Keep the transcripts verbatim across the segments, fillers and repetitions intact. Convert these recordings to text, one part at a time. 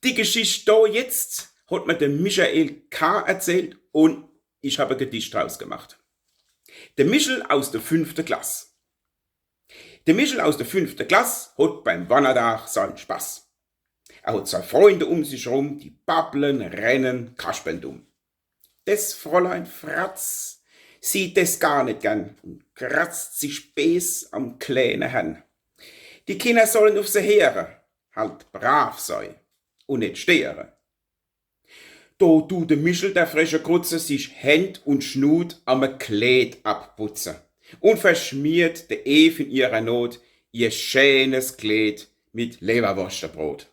Die Geschicht do jetzt hot mer de Michael K. erzählt un ich hab e Gedicht draus gemacht. De Michel aus de fünfte Klass. De Michel aus de fünfte Klass hot beim Wannerdag sein Spaß. Er hot sei Freunde um sich rum, die babblen, rennen, kaspern dumm. Des Fräulein Fratz sieht des gar net gern un kratzt sich bees am kleene Hern. Die Kinner sollen uf se heere, halt brav sei un net steere. Do dut de Michel, der freche Krutze, sich Händ un Schnut am Kleed abputze un verschmiert de Ew in ihrer Not ihr scheenes Kleed mit Leberwurschtebrot.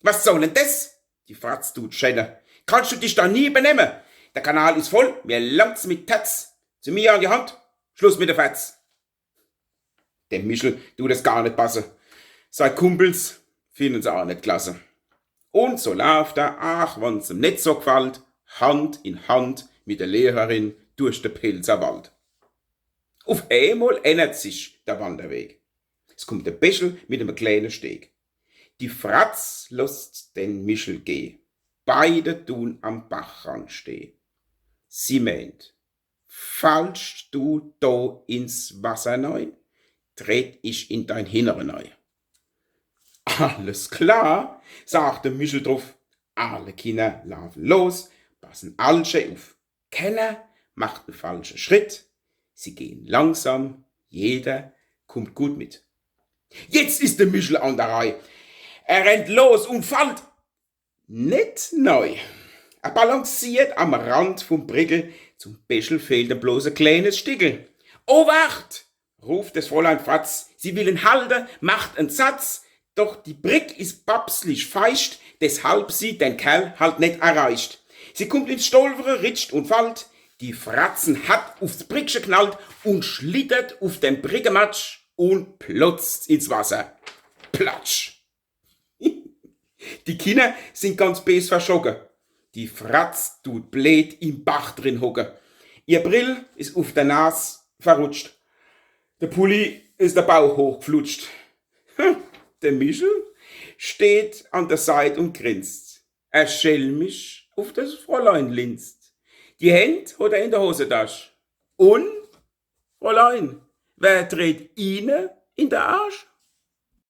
Was soll denn des? Die Fratz dut schenne. Kannst du dich da nie benemme? Der Kanal is voll, mir langt's mit Tatz. Zu mir an die Hand, Schluss mit de Fatz. Dem Michel dut es gar net basse. Sei Kumpels finden se aa net klasse. Un so laaft er, ach wann's em net so gfallt, Hand in Hand mit der Lehrerin durch de Pälzer Wald. Uf eemol ännert sich der Wanderweg. Es kummt e Bächel mit em kleene Steg. Die Fratz losst den Michel geh. Beide dun am Bachrand steh. Sie meent: „Fallst du do ins Wasser nei, tret ich in dein Hinnere nei.“ „Alles klar“, sagt de Michel druff. Alle Kinner laafen los, passen all schee uf. Kenner macht en falsche Schritt. Sie gehen langsam, jeder kummt gut mit. Jetzt is de Michel an der Reih. Er rennt los un fallt net nei. Er balanciert am Rand vum Brickel, zum Bächel fehlt em bloß e kleenes Stickel. „Owacht!“, ruft des Fräulein Fratz, sie will en halte, macht en Satz, doch die Brick is babslich feicht, deshalb sie den Kerl halt net erreicht. Sie kummt ins Stolpere, ritscht un fallt, die Fratz hat ufs Brickche knallt un schlittert uf den Brickematsch un plotzt ins Wasser. Platsch! Die Kinner sin ganz bees verschrocke. Die Fratz dut bleed im Bach drin hocke. Ihr Brill is uf der Nas verrutscht. De Pulli is de Bauch hochgflutscht. Hm, de Michel steht an der Seit un grinst. Er schelmisch uf des Fräulein linst. Die Händ hot er in der Hosetasch. „Un, Fräulein, wer tret Ihne in de Arsch?“